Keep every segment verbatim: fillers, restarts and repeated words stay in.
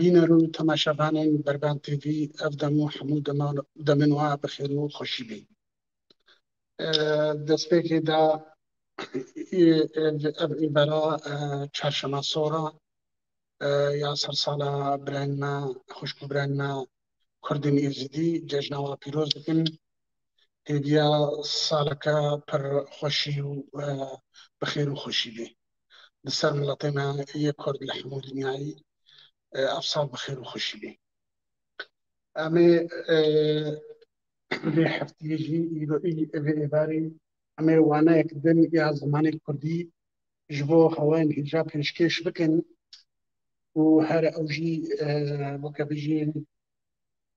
Bîner û temaşevanên Berban T V, ev dem û hemû deman, demên wa bi xêr û xweşî bê. E, destpêkê de, e, ev, ev êvara, e, çarşema sora, e, ya sersala birayên me, xwişk û birayên me Kurdên Êzidî cejna wa pîroz dikin. Hêviya saleke pir xweşî û, e, bi xêr û xweşî bê. Li ser miletê me yê Kurd li hemû dinyayê, e, ev sal bi xêr û xweşî bê. Em ê, e, vê heftiyê jî îro, î-, vê êvarê em ê waneyek din ya zimanê Kurdî ji bo hewayên hêja pêşkêş bikin û her ew jî, e, weke bijî,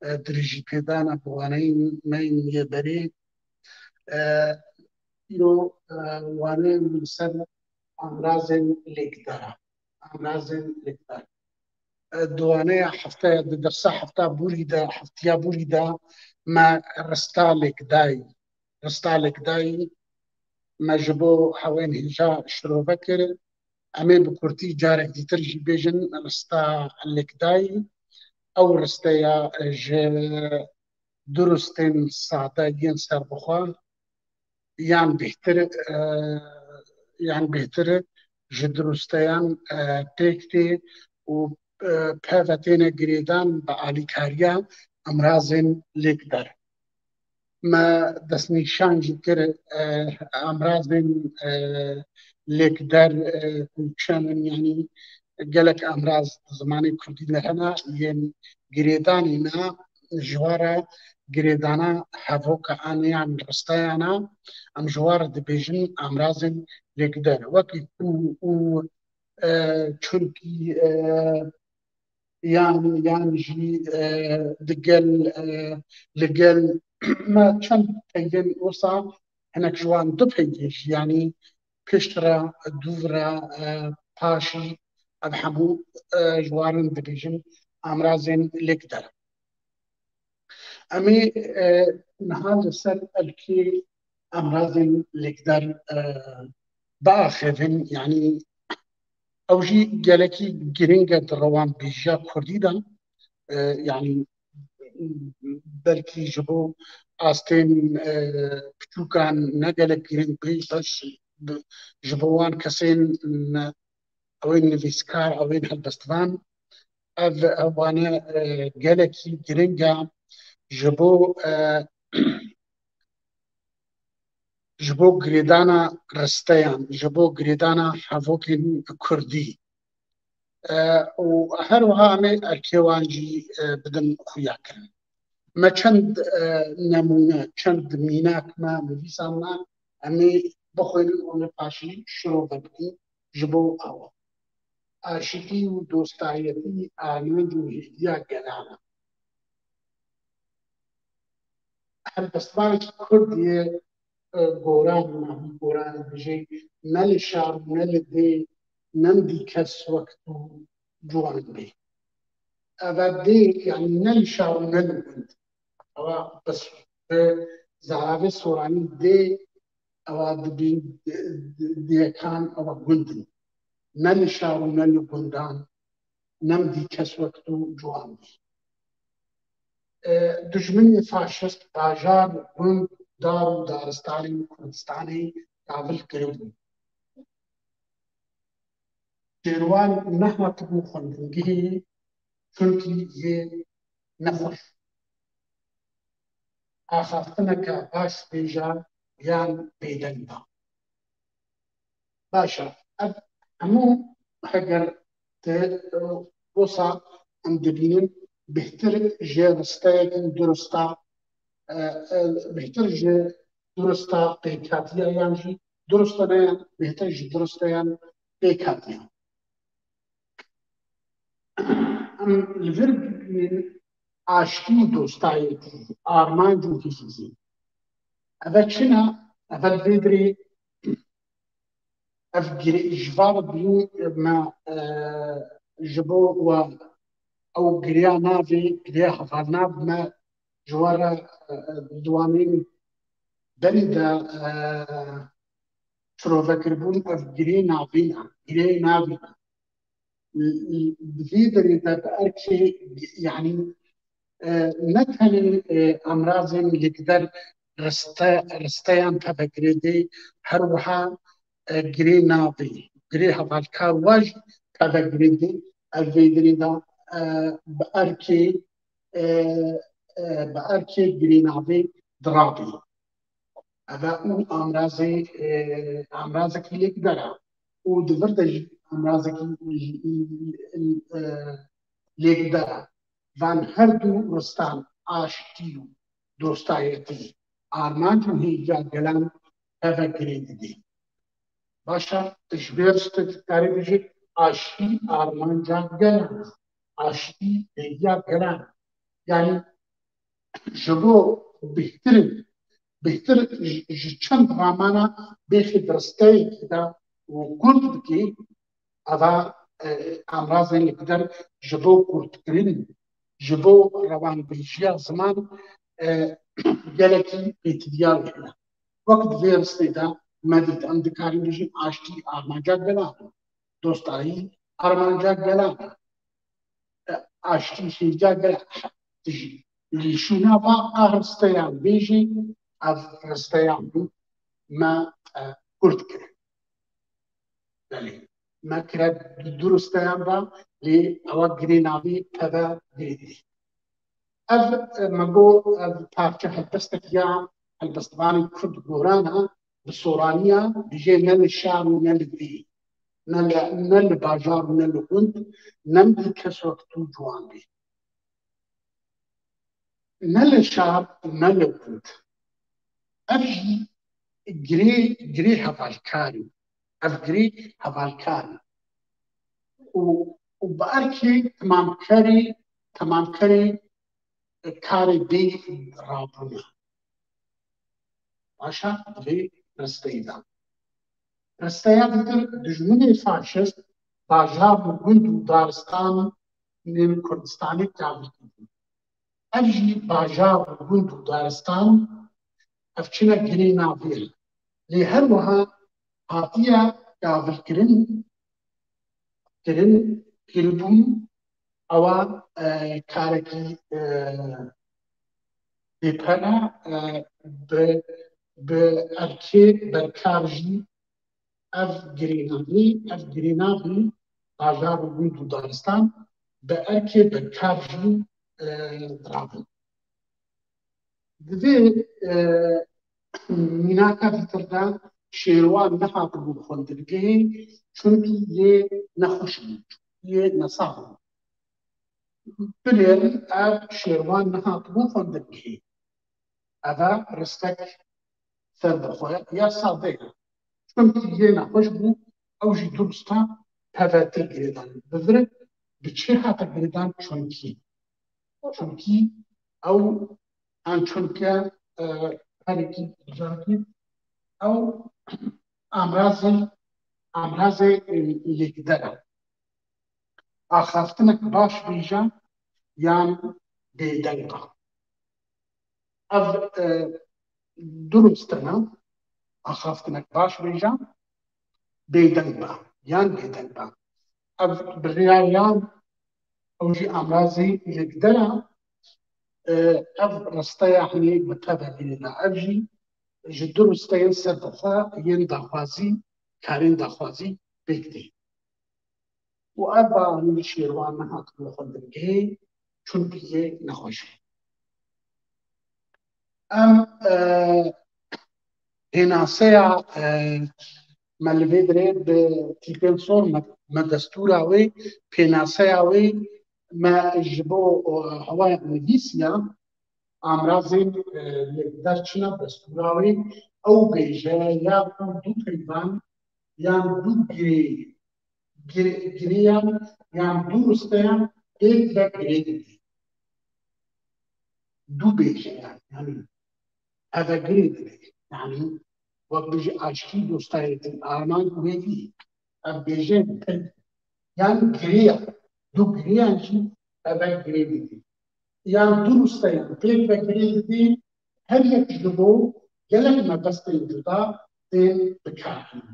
e, dirêjî pêdana bi waneyên me yên yê berê. E, îro, e, waneyên li ser amrazên lêkdara. Amrazên lêkdar. E, di waneya hefteya, di dersa hefta borî de, heftiya borî de me rista lêkdayî. Rista lêkdayî me ji bo hewên hêja şirove kir. Em ê bi kurtî carek dîtir jî bêjin rista lêkdayî. Ew risteya ji du ristên sade yên serbixwe yan bêhtir, e, yan bêhtir ji du risteyan, e, pêk tê û, e, peve têne girêdan bi alîkariya amrazên lêkdar. Me destnîşan jî kir, e, amrazên, e, lêkdar, e, ku çend in, yanî gelek amraz di zimanê kurdî de hene, yên girêdanî ne, ji we re girêdana hevoka an yan risteyana, em ji we re dibêjin amrazên lêkdar. Wekî ku û, e, çurkî, e, yan, yan jî, e, digel, e, ligel me çend peydên wisa hinek ji wan du peydê jî, yanî pişt re, dûv re, e, paşî, ev hemû, e, ji wan dibêjin amrazên lêkdar. Em ê, e, niha li ser erkê amrazên lêkdar, e, biaxivin, yanî ew jî gelekî giring e di rewandbêjiya kurdî de. E, yanî belkî ji bo astên, e, piçûkan ne gelek giring bê, bes bi, ji bo wan kesên ne, ew ên nivîskar, ew ên helbestvan, ev, ev wane, e, gelekî giring e ji bo, e, ji bo girêdana risteyan, ji bo girêdana hevokên kurdî. E, û her wiha em ê erkê wan jî, e, bidin xuyakirin. Me çend, e, nemûne, çend mînak me nivîsandine, em ê bixwînin û lê paşî şirove bikin ji bo ew. Aşîkî û dostayetî armanc û hêviya gelan e. Helbestvanekî kurd yê, e, Goran, Mahmûd Goran dibêje, ne li şar û ne li dê, ne li dî kes wek tu ciwan bê. Ev e dê, yanî ne li şar û ne li gund. Ewa bes bi zaravê soranî dê, ewa dibî di-, di-, dêkan ewa gund in. Ne li şar û ne li gundan, ne li dî kes wek tu ciwan bî. E, dijminê faşist bajar, gund, dar û daristanên Kurdistanê kavil kiribû. Şêrwan nehatibû xwendingehê, çunkî yê nexweş. Axaftineke baş bêje yan bêdeng da. Baş e. Ev hemû heger te, e, wisa em dibînin, bêhtir ji risteyekî durust e, e, e, bêhtir ji durust e pêk hatiye yan jî durust e ne, bêhtir ji durust e yan pêk hatiye. Em li vir bibînin aştî, dostayetî, armanc û hîzî. Ev e çi ne? Ev e li vê dirê ev girê-, ji va re bî me, e, ji bo we ew giriya navê, giriya hevalnav me ji we re, e, e, diwanên berî de, e, şirove kiribûn, ev girê navîn e, girê navîn e. Di vî derê de bi erkê, yanî, e, ne tenê, e, amrazên lêkder riste, risteyan tevegirê dê, her wiha, e, girê navê, girê hevalkar wa jî tevegirê dê. Ev vê derê de, e, bi erkê, e, e, bi erkê girê navê dirabê. Eve û amrazê, e, amrazekî lêkder e. Û di vir de jî amrazekî, e, lêkder e. Van her du ristan aştî û dostayetî, armanc û hêja gelan tevegirê didê. Baş e, ji vê ristê dikarî bijî aştî armanca gelan e. Aştî hêja gelan e. Yanî ji bo bêhtir, bêhtir ji, ji çend ramana bêxî bi risteyekî de û kurt bikî, eva, e, amrazên lêkder ji bo kurtkirin, ji bo rewanbêjiya ziman, e, gelekî pêtiviya wê hene. Wek di vê ristê de me dît, em dikarin bijîn aştî armanca gelan e, dostayî armanca gelan e, e, aştî hêja gelan e. Tijî lîşûna va a risteyan bêjî, ev risteyan bû me, e, kurt kirin. Belê. Me kire du risteyan va, lê ewa girê navî teve girê dî. Ev, e, me got, ev parçe helbestek ya helbestvanên kurd goran e, bi soraniya dijê ne li şar û ne li vî, ne li, ne li bajar û ne li gund, ne li kes wek tu ciwan bî. Ne li şar û ne li gund. Ev jî girê, girê hevalkarî. Ev girê hevalkarî. Û, û bi erkê temamkerê, temamkerê karê bê rabûne. Baş e, di vê risteyê de. Risteya dîtir dijminê faşist bajar û gund û daristan nêv Kurdistanê kavil kiriye. Ev jî bajar û gund û daristan ev çine girê navê ye. Lê her wiha hatiye kavilkirin, kirin, kiribûn, ewa, e, karekî, e, bêpere, e, bi, bi erkê berkar jî ev girênavî, ev girênavî bajar û gund û daristan bi erkê berkar jî, e, dirabin. Di vê, e, mînaka dîtir de Şêrwan nehatibû xwendingehê, çunkî yê nexweş bû, yê nesax bû. Bilêrin ev Şêrwan nehatibû xwendingehê. Eve ristek ser bi xwe ya sade ye. Çunkî yê nexweş bû, ew jî durust e, pevete girêdan. Bi vir e, bi çi hate girêdan? Çunkî. Çunkî ew, an çunke, e, herekî, carekî, ew amrazê, amrazê, e, lêkder e. Axaftinek baş bêje yan bêdeng be. Ev, e, durust e, axaftinek baş bêje, bêdeng be yan bêdeng be. Ev bi rêya yan ew jî amrazê lêkder e, e, ev risteya hinê bi tevegirê de. Ev jî ji du risteyên serdexwe yên daxwazî, karên daxwazî pêk tê. Û ev ba min Şêrwan nehat bi xwendingehê, çunkî yê nexweş e. Em, e, pênaseya, e, me li vê dirê bi tîpên sor me, me destûra wê, pênaseya wê me ji bo, e, hewa nivîsiya, amrazên, e, li derçina destûra wê, ew bêje ya ku du peyvan yan du girê, gir-, girêyan yan du risteyan pêk ve girê didê. Du bêje yani, yani hevegirê didê. Yani wek bijî aştî, dostayetî, armanc û hêvî. Ev bêje pêk yan girêya, du girêyan jî hevegirê didê. Yan du risteyan pêk ve girê didê, her yek ji bo gelek mebestên cuda tên bikarkirin.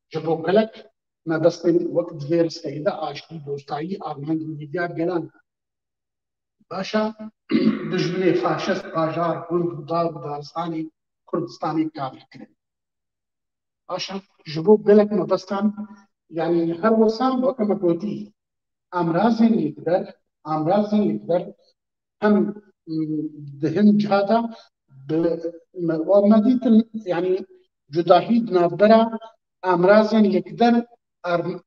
Ji bo gelek mebestên wek di vê risteyê de aştî, dostayî, armancên hêviya gelan. Baş e, dijminê faşist bajar, gund û dar û daristanê Kurdistanê kafir kirin. Baş e, ji bo gelek mebestan, yanî her wisa weke me gotî, amrazên lêkder, amrazên lêkder hem, m, di hin ciha de bi, me, wa me dîtin, yanî cudahî di navbera amrazên lêkder, ar-,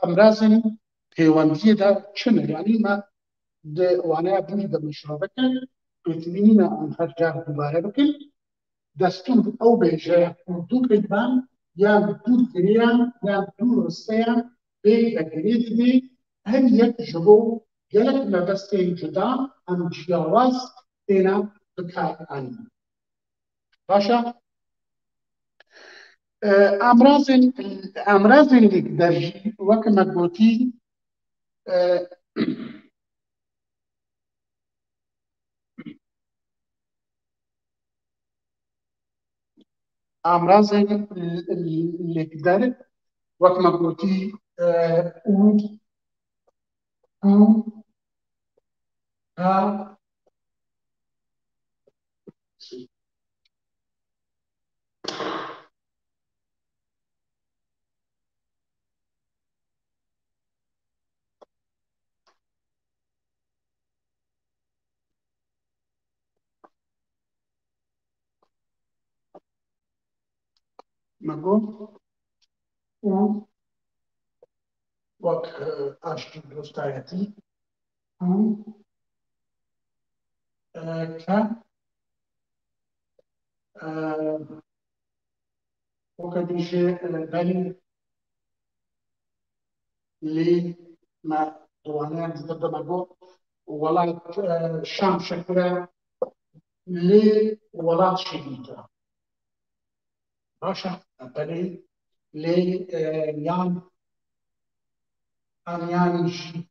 amrazên pêwendiyê de çi ne? Yanî me di waneya bûyî de me şave kir, pêtivî nîne em her car dubare bikin. Destûr ew bêje ku du peyvan yan du girêyan yan du risteyan pêk ve girê didê, her yek ji bo gelek mebestên cuda em ciyawaz têne bikaranîn. Baş e. E, amrazên, amrazên lêkder jî, weke me gotî, e, amrazên lêkder, wek me gotî, e, û, û, ha, me got û wek, e, aştî dostayetî û, e, ke, e, weke bêje, e, berî lê me di waneyan dîtir de me got welat, e, Şam şekil e, lê welat şehîd e. Baş e, belê, lê, e, yan, an yan jî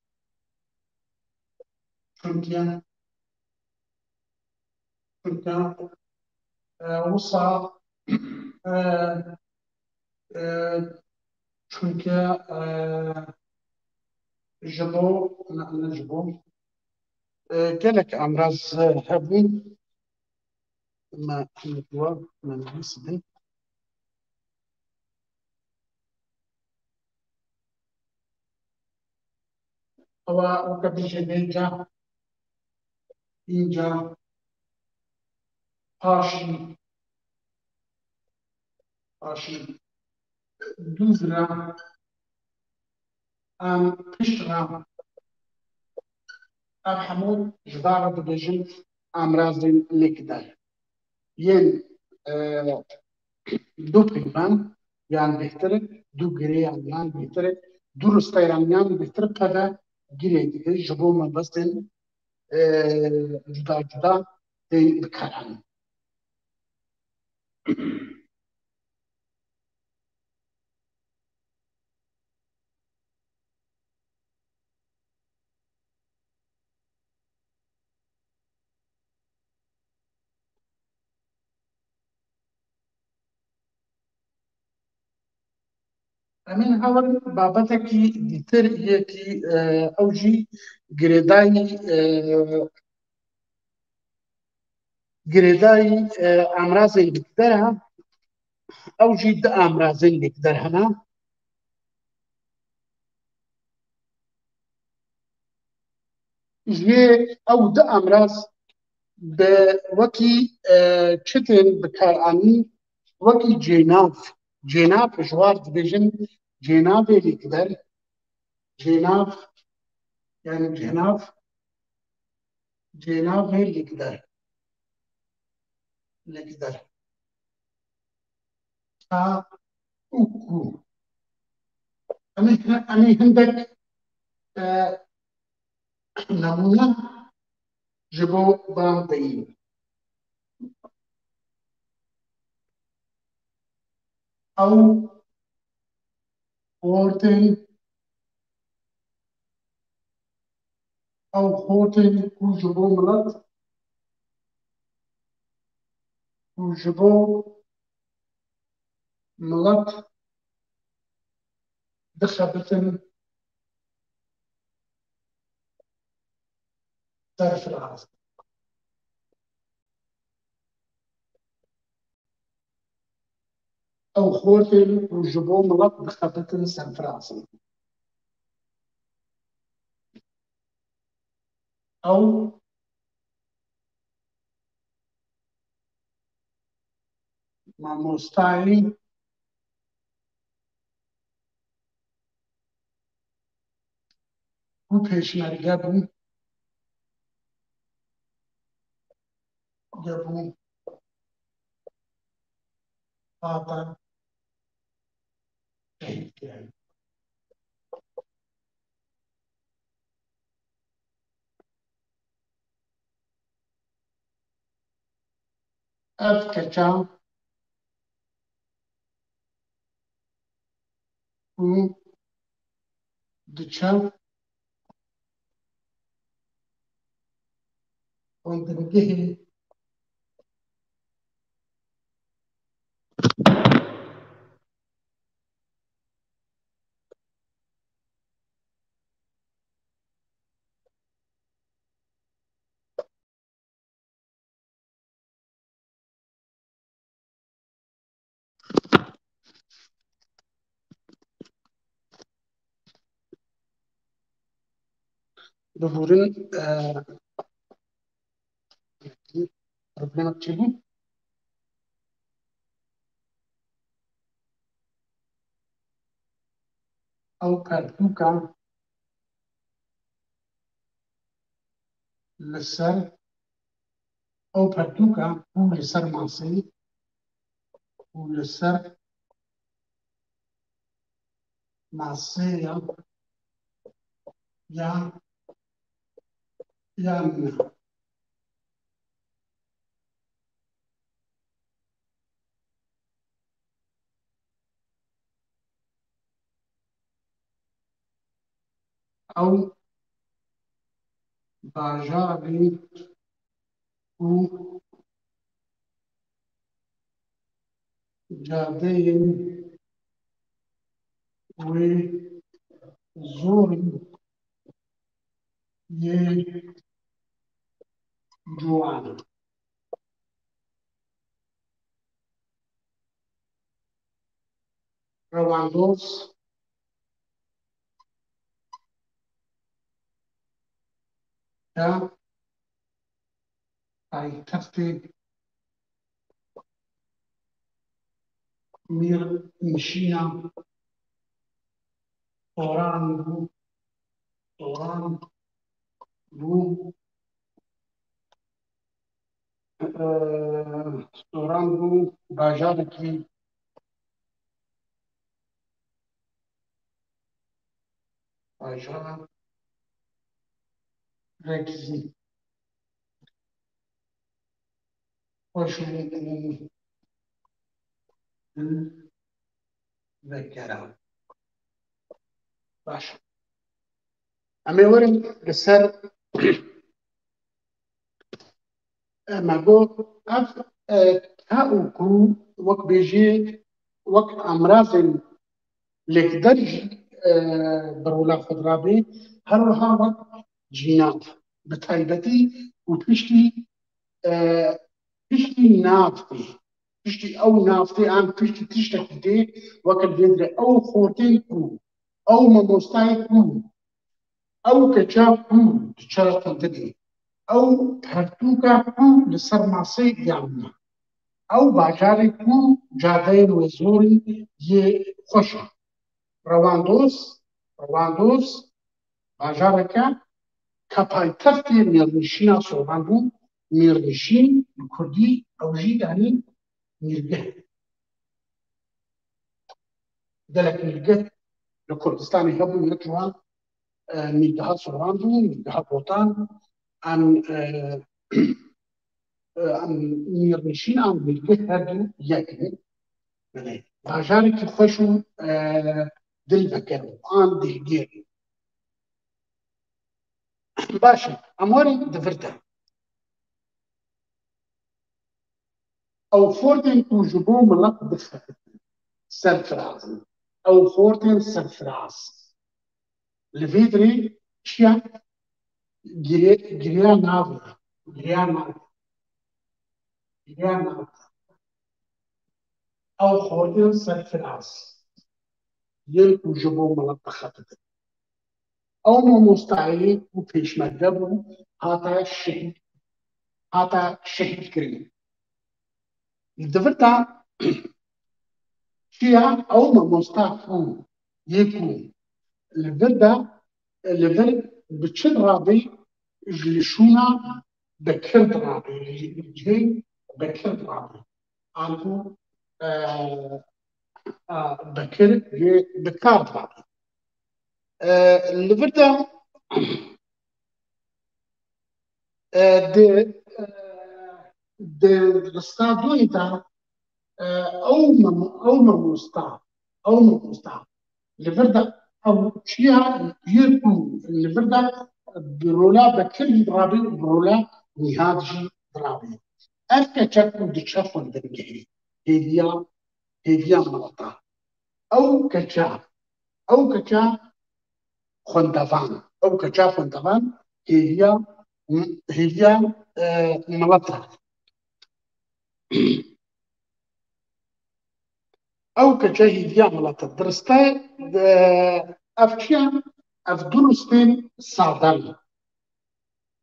çunke, çunke, e, wisa, e, e, çunke, e, ji bo, ne, ne ji bo, e, gelek amraz hebûn. Me hemî dua me nivîsî din. Ewa weke bêje vêca, înca, paşî, paşî, dûz re, em pişt re, ev hemû ji va re dibêjin amrazên lêkder. Yên, e, du peyvan yan bêhtir e, du girêyan yan bêhtir e, du risteyan yan bêhtir e, peve girê dike ji bo mebestên, e, cuda cuda tên bikaranîn. Em ê niha werin babetekî dîtir yekî, e, ew jî girêdayî, e, girêdayî, e, amrazên lêkder e, ew jî du amrazên lêkder hene. Ji ew du amraz bi wekî, e, çi tên bikaranîn, wekî cênav. Cênav ji war dibêjin cênavê lêkder. Cênav, yani cênav, cênavê lêkder. Lêkder. Ka û ku. Em ê, em ê hindek, e, nemûne ji bo van deyîn. Ew xortên, ew xortên ku ji bo milet, ku ji bo milet dixebitin serfiraz. Ew xortên ku ji bo milet dixebitin serfiraz in. Ew mamostayî û pêşmerge bû, ge bû hate şehîdkirin. Ev keça ku diçe xwendingehê Bibûrin, e, problemek çêbû. Ew pertûka li ser, ew pertûka û li ser masê û li ser masê ya, ya, ya min. Ew bajarê û cadeyên wê zor in yê ciwan. Rewandoz ya paytextê Mîrnişîna Soran bû, Soran bû, e, Soran bû bajarekî, bajarekî xweş û dil vekera. Baş. Em ê werin li ser, e, me got, ev, e, ka û ku wek bêjî, wek amrazên lêkder jî, e, bi rola xwe dirabê, her wiha wek cînan, bi taybetî û piştî, e, piştî nav tê. Piştî ew nav tê, an piştî tiştekî tê, weke li vê dirê ew xortên ku, ew mamostayê ku, ew keça ku diçe xwendinê, ew pertûka ku li ser masê ya min e, ew bajarê ku cadeyên wê zor in yê xweş e. Rewandoz, Rewandoz, bajareke ka paytextê mêrnişîna Soran bû, mêrnişîn bi kurdî ew jî yanî mîrgeh. Gelek mîrgeh li Kurdistanê hebûn, yek ji wan, e, mîrgeha Soran bû, mîrgeha Botan, em, e, e, em mîrnişîn an mîrgeh her du yek in. Belê. Bajarekî xweş û, e, dilveker û an dilgêr. Baş e, em werin di vir de. Ew xortên ku ji bo milet dixebitin, serfiraz in. ew xortên serfiraz. Li vê dirê çi ye? Gire-, gireya navê. Gireya navê. Gireya navê. Ew xortên serfiraz yên ku ji bo milet dixebitin. Ew mamostayê ku pêşmerge bû, hate şehîd, hate şehîdkirin. Di vir de çi ye? Ew mamosta ku yê ku li vir de, li vir bi çi rabê? Ji li şûna Bekir rabê, ji cihê Bekir rabê. Anku, e, e, Bekir yê Bekar rabê. E, li vir de, e, di, e, di rista duyê de, e, ew mem-, ew mamosta, ew mamosta. Li vir de ew çiya yê ku li vir de bi rola Bekir jî dirabê û bi rola Nîhat jî dirabê. Ev keçe ku diçe xwendingehê, hêviya, hêviya mileta. Ew keça, ew keça xwendevan, ew keça xwendevan hêviya, hêviya, e, mileta. Ew keça hêviya mileta. Diriste, e, ev çi ye? Ev du ristên sade ne.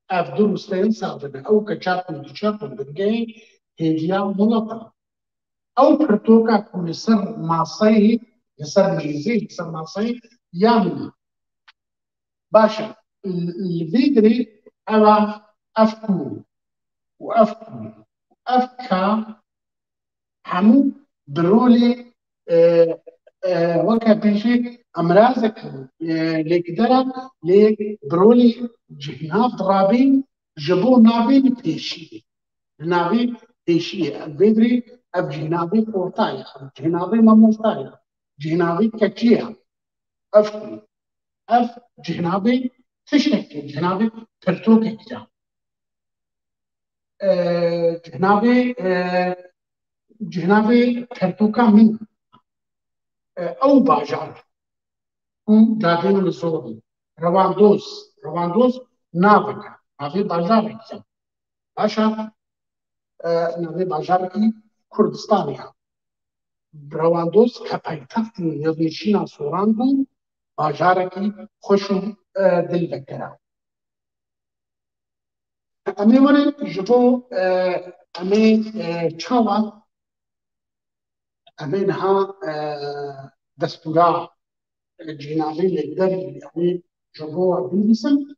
Ev du ristên sade ne. Ew keça ku diçe xwendingehê hêviya mileta. Ew pirtoka ku li ser maseyê, li ser mêzê, li ser maseyê ya min e. Baş e, li, li vê dirê ev a, ev ku û ev ku û ev ka hemû bi rolê, e, e, weke bêjê emrazekî, e, lêkdera lê bi rolê cihnav dirabîn ji bo navê li pêşiyê. Li navê pêşiyê. Ev vê dirê ev cihnavê xorta ye, ev cihnavê mamosta ye, cihnavê keçî ye. Ev, ev cihnavê tiştekî, cihnavê pirtokekî ye. E, cihnavê, e, cihnavê pirtoka min, e, ew bajar ku cadên min zor in. Rewandoz, Rewandoz navek e, navê bajarekî ye. Baş e, e, navê bajarekî Kurdistanê ye. Rewandoz ke paytextê nêrnişîna Soran bû, bajarekî xweş û, e, dilvekir e. Em ê werin ji bo, e, em ê, e, çawa em ê niha, e, destûra, e, cînavê lêkderî em ê ji bo we binivîsin.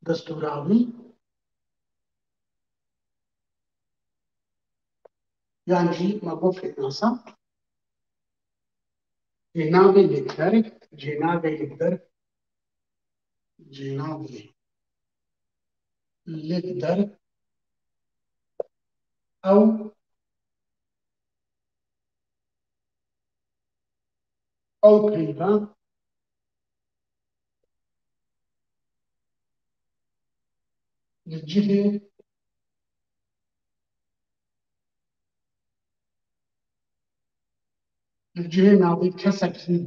Destûra wî yan jî me got pênasa, cênavê lêkder, cênavê lêkder, cênavê lêkder, ew, ew peyva li cihê, li cihê navê kesekî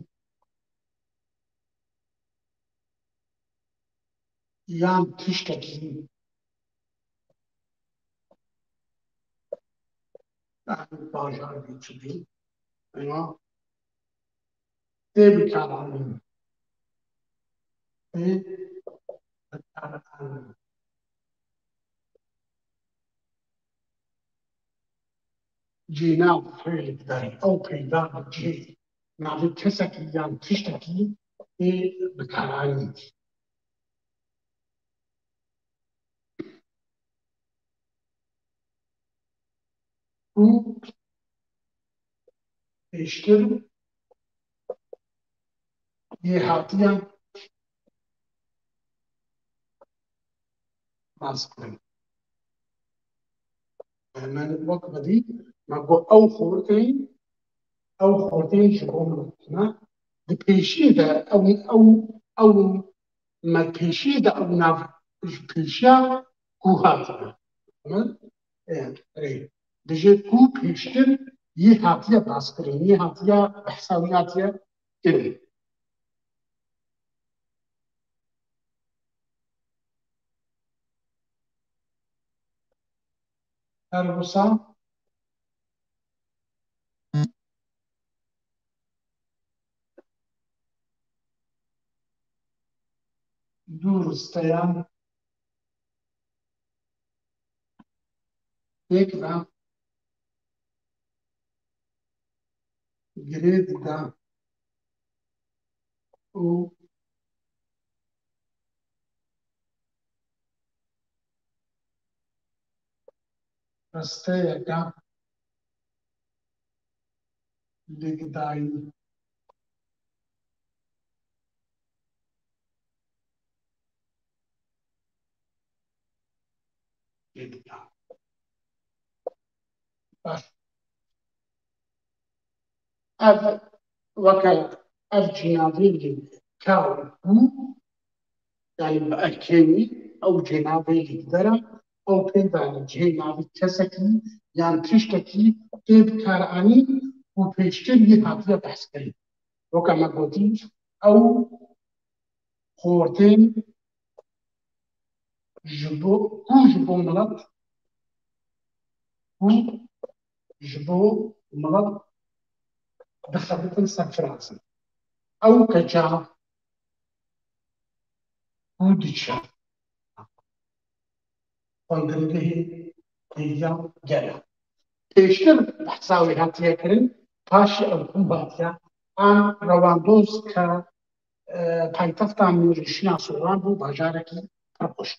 yan tiştekî, yanî bajarê çi bî, ewa tê bikaranîn. Tê bikaranîn. Cênav fêl didayî, ew peyda bi cihê navê kesekî yan tiştekî ê bikaranîn. Û pêştir yê hatiye nas kirin. Me wek vedî, me got ew xortê, ew xortê ji bo min me di pêşiyê de ew, ew, ew me pêşiyê de ew nav ji pêşiya ku hatine. Min, e, rê. Dijê ku pêştir yê hatiye baskirin, yê hatiye behsa wî hatiye kirin. Her wisa dû risteyan pêk ve girê dida û risteyeke lêgidayî lêgida. Baş. Ev weke ev cînavê lê ka û ku, yanî bi erkê wî ew cînavê lêgidera, ew peyva li cihê navî kesekî yan tiştekî tê bikaranîn û pêştir yê hatiye behskirin. Weke me gotî, ew xortên ji bo, ku ji bo milet, ku ji bo milet dixebitin ser firasin. Ew keça ku diçe xwendingehê hêviya gel e. Pêştir behsa wê hatiye kirin, paşê ew ku hatiye, an rewandoz ke e, paytexta Mîrnişîna Soran bû bajarekî pir xweş.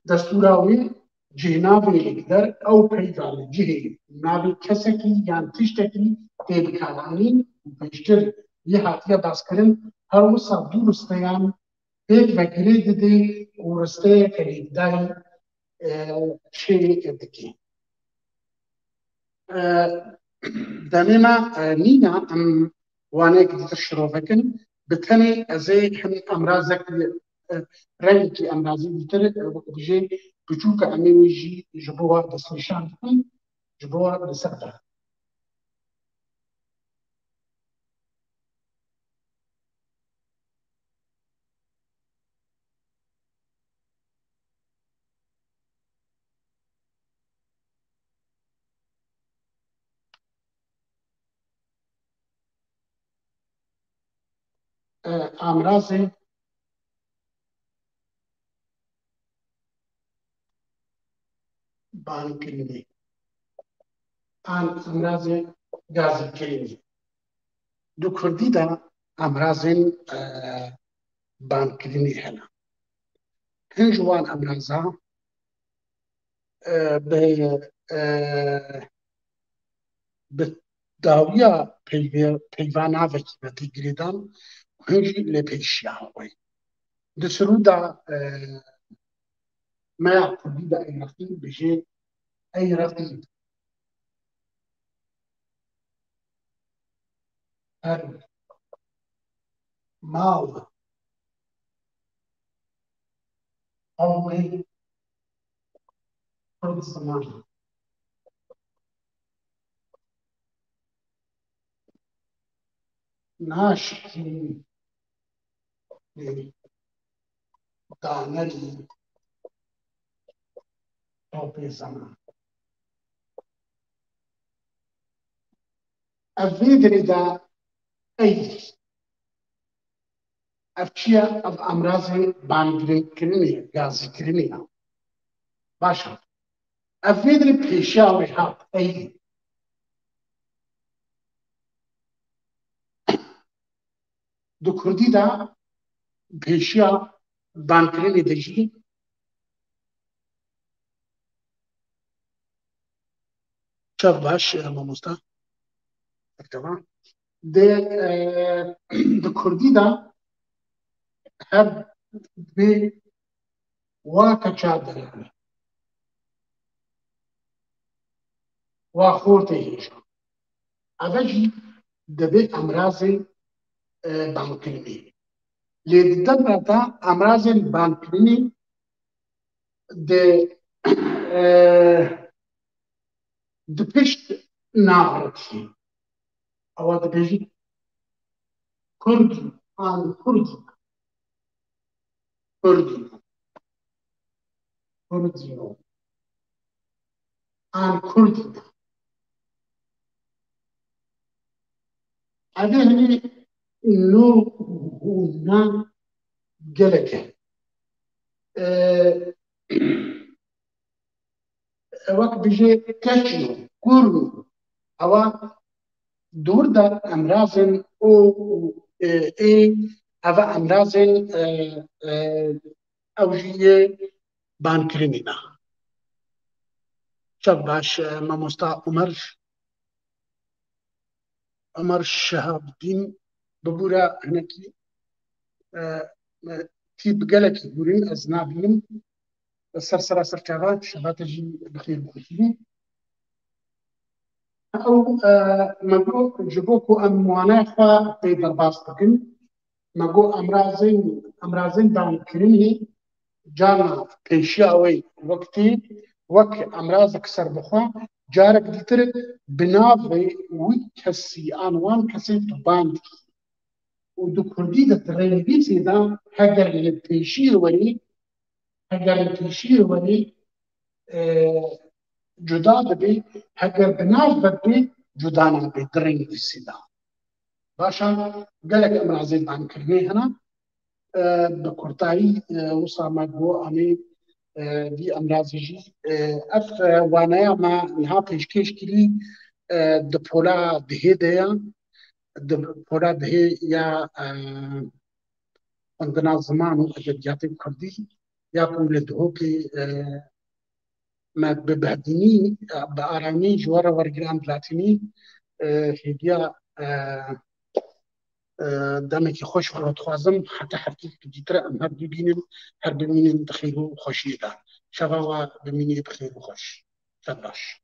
Destûra wî cênavê lêkder ew peyva li cihê navê kesekî yan tiştekî tê bikaranîn û pêştir yê hatiye baskirin, her wisa dû risteyan pêk ve girê didê û risteyeke lêkdarî, e, çê dike. E, demê me, e, nîne, em waneyek dîtir şirove kin. Bi tenê ez ê hin emrazek, e, rengekî emrazî dîtir, e, wek bijê biçûk e, em ê wî jî ji bo we destnîşan bikin, ji bo we li ser de. E, amrazê bankirinê an amrazê gazîkirinê. Di kurdî de amrazên, e, bankirinê hene. Hin ji wan amraza, e, bi, e, bi dawiya peyvê-, peyva navekî ve tê girêdan û hin jî lêpêşiya xwe. Di sirûda, e, me ya kurdî de ey reqîb bijê, ey reqîb. Her mal qewmê Kurd ziman naşikî danerî topê zeman. Ev vê dirê de ey. Ev çi ye? Ev amrazê bangirînkirinê, gazîkirinê ye. Baş e. Ev vê dirê pêşiya wê hat. Ey. Di kurdî de pêşiya bankirinê de jî çav baş, e, mamosta. Tamam. Di, e, di kurdî de her vê wa keça derê, wa xortê hêja. Eve jî dibê emrazên, e, bankirinê. Lê di devra de emrazên bankirinê di, e, di pişt navretiyê. Ewa dibêjin Kurdî an Kurdî. Kurdî. Kurdî. An Kurdî. Evê hinî nû hûna gelek e. E, wek bijê keç in, kur in. Ewa dûr de emrazên o û, e, ê, eve emrazên, e, e, ew jî yê bankirinî ne. Çav baş, e, mamosta Omer, Omer Şehabdîn, bibûre hinekî, e, e, tî bi gelekî hûrîn ez nabînim. Ser sera ser çava, şeva te jî bi xêr û xweşî bî. Ew, e, me got, ji bo ku em wanaya xwe pê derbas bikin, me got emrazên, emrazên dankirinê carna pêşiya wê wek tê, wek emrazek serbixwe, carek dîtir bi navê wî kesî an wan kesê tu band dikî. Û di kurdî de di rênivîsê de heger li pêşiyê werî, heger li pêşiyê werî, e, cuda dibê, heger bi nav ve bê, cuda nabe di rênivîsê de. Baş e, gelek emrazên dankirinê hene. E, bi kurtayî, e, wisa me got, em ê, e, vî emrazê jî, e, ev, e, waneya me niha pêşkêş kirî, e, di pola dihê de ye. Di pola dihê ya, e, xwendina ziman û edebiyatê kurdî ya ku li Duhokê, e, me bi behdînî, bi aramî ji we re wergiran bi latînî, e, hêviya, e, e, demekî xweş bi we dixwazim, heta hefteyek dîtir em her bibînin, her bimînin di xêr û xweşiyê de. Şeva we bimînê bi xêr û xweş. Şev baş.